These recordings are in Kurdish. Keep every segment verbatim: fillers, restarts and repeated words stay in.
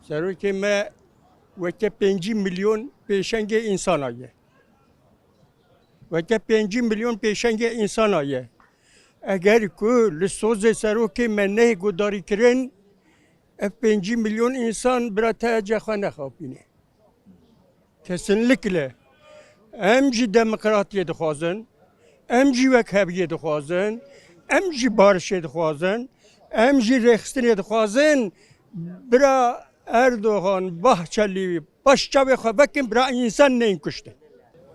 Serokê me weke pêncî milyon pêşengê însana ye. Weke pêncî milyon pêşengê însana ye. Eger ku li sozê serokê me neyê guhdarîkirin, ev pêncî milyon însan bira T H C xwe nexapîne. Kesinlikle. Em jî demokratiyê dixwazin, em jî wekheviyê dixwazin, em jî barişê dixwazin, em jî rêxistinê dixwazin. Bira Erdogan, Bahçelî, paş çavê xwe vekin, bira însan neyên kuştin.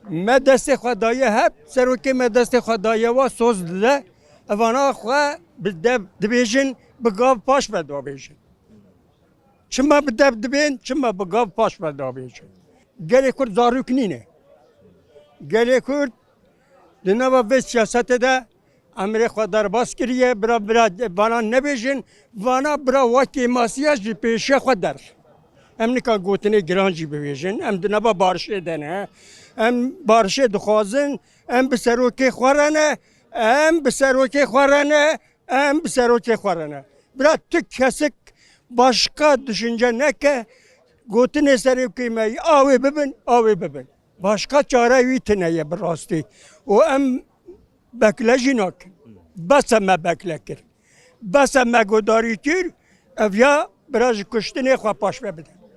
Me destê xwe daye hev, serokê me destê xwe daye wa soz dide. Evana xwe bi dev dibêjin, bi gav paş ve dabêjin. Çima bi dev dibên, çima bi gav paş ve dabêjin. Gelê Kurd zarok nîne. Gelê Kurd di nava vê siyasetê de emrê xwe derbas kiriye, bira, bira, vana nebêjin, vana bira wa kêmasiya ji pêşiya xwe derxe. Em nika gotinê giran jî bibêjin, em di nava barişê de ne, em barişê dixwazin, em bi serokê xwe re ne, em bi serokê xwe re ne, em bi serokê xwe re ne. Bira tu kesik başka düşünce neke, gotinê serokê me, a wê bibin, a wê bibin. Başka çare wî tune ye bi rastî. Û em bekle jî nakin. Bes e me bekle kir. Bes e me guhdarî kir. Ev ya bira ji kuştinê xwe paş ve bide.